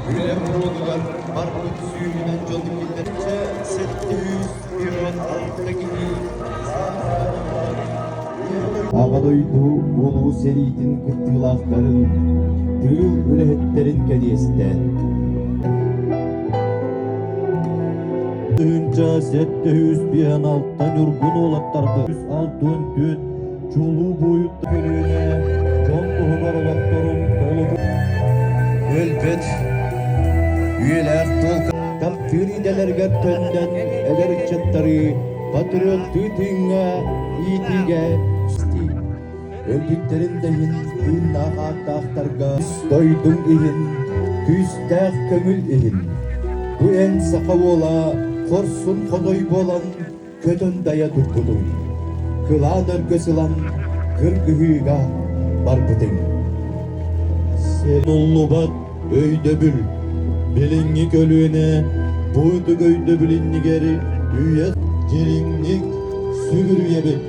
Үлэ фронугар барбыт сүүһүнэн дьон киллэрчэ 756 киһи Аҕа дойду Улуу сэриитин кыттыылаахтарын, тыыл үлэһиттэрин кэриэстээн 1756 ньургун уолаттарбыт 64 чулуу буойуттар көлүөнэ дьон туһугар олохторун толугу өлбөт үйэлээх полка таптыыр идэлэригэр төннөн эдэр ыччаттары патриоттыы тыыҥҥа иитиигэ өлбүттэрин да иһин тыыннаах ааттаахтарга дойдуҥ иһин күүстээх көҥүл иһин бу эн саха уола хорсун хотой буолан көтөн дайа турбутуҥ, кылаан өргөс ылан кыргыһыыга барбытыҥ. Синуллубат өйдөбүл билиҥҥи көлүөнэ бу ытык өйдөбүл иннигэр үйэ дириҥник сүгүрүйэбит.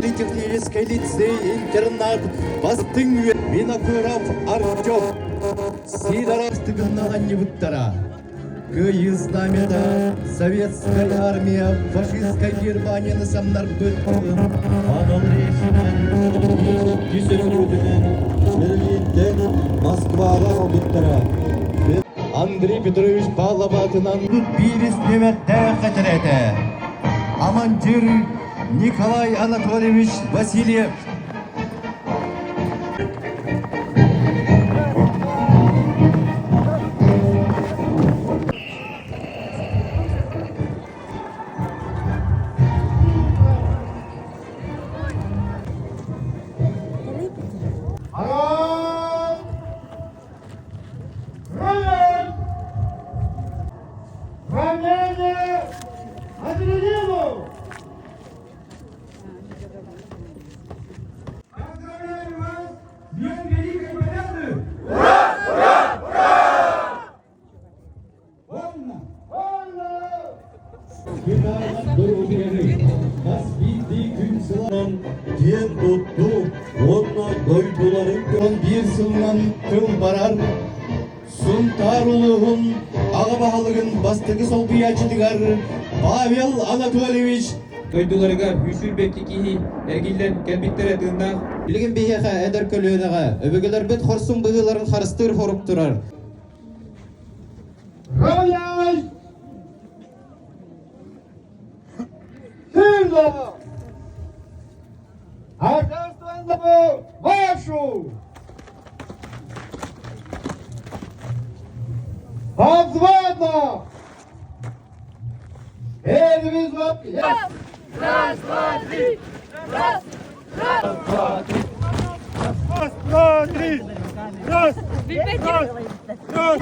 Политехнический лицей-интернат бастыҥ Винокуров Артем Сидоров тыгыннаҕанньыбыттара. Кыайыы знамята Советская армия фашистскай Германияны самнарбыт анал рейсинэн иккис өрөмүөтүнэн Берлинтэн Москваҕа аҕалбыттара. Андрей Петрович Павлов аатынан биирис нүөмэрдээх этэрээтэ. Амандир Николай Анатольевич Васильев. Ранение адреналину! Поздравляю вас с Днем Великой Победы! Ура! Ура! Ура! Вольно! Вольно! Хас биирдии күн сылынан диэн туттуу уонна дойдуларын көрөн биир сылынан тыл барар Сунтаар улууһун аҕа баһылыгын бастакы солбуйааччытыгар Павел Анатольевич Дойдуларыгар 122 киһи эргиллэн кэлбиттэрэ тыыннаах. Билигин биһиэхэ эдэр көлүөнэҕэ өбүгэлэрбит хорсун быһыыларын харыстыыр хорук турар. Равняйсь! Сильно! Торжественному маршу! Взводно! Раз, раз, два, три! Раз, раз, два, три! Раз, два, три! Раз, раз, раз!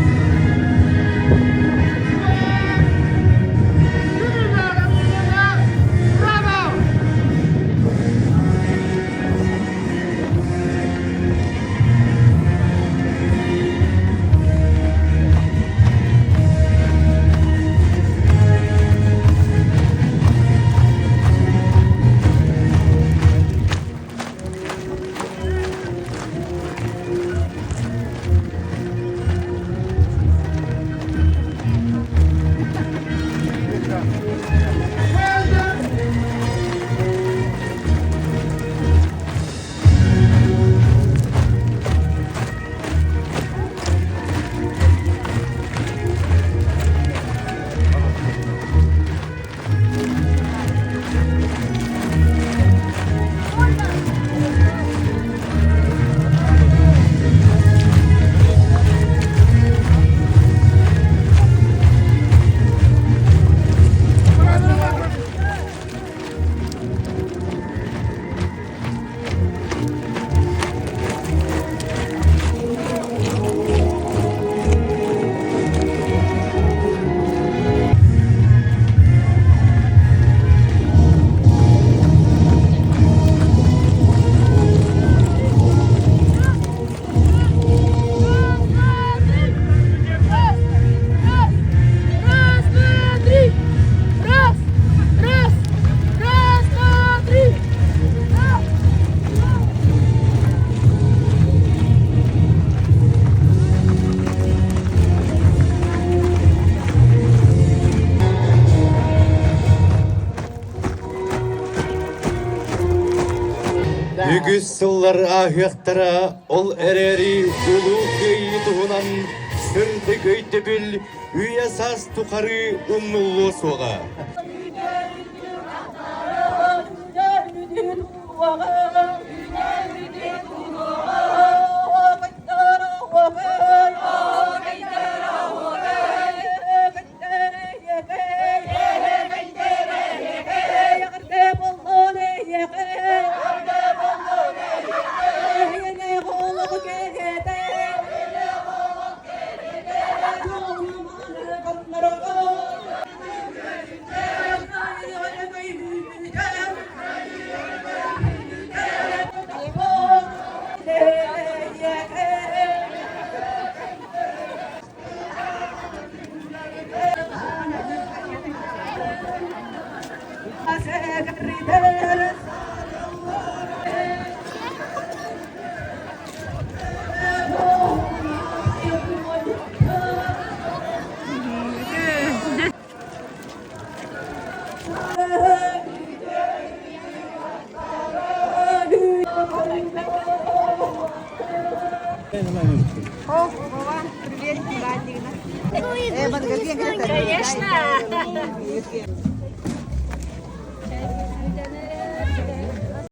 Үгүс сыллар ааһыахтара, ол эрээри Улуу Кыайыы туһунан сырдык өйдөбүл үйэ-саас тухары умнуллуо суоҕа. О, Вован, привет, Конечно.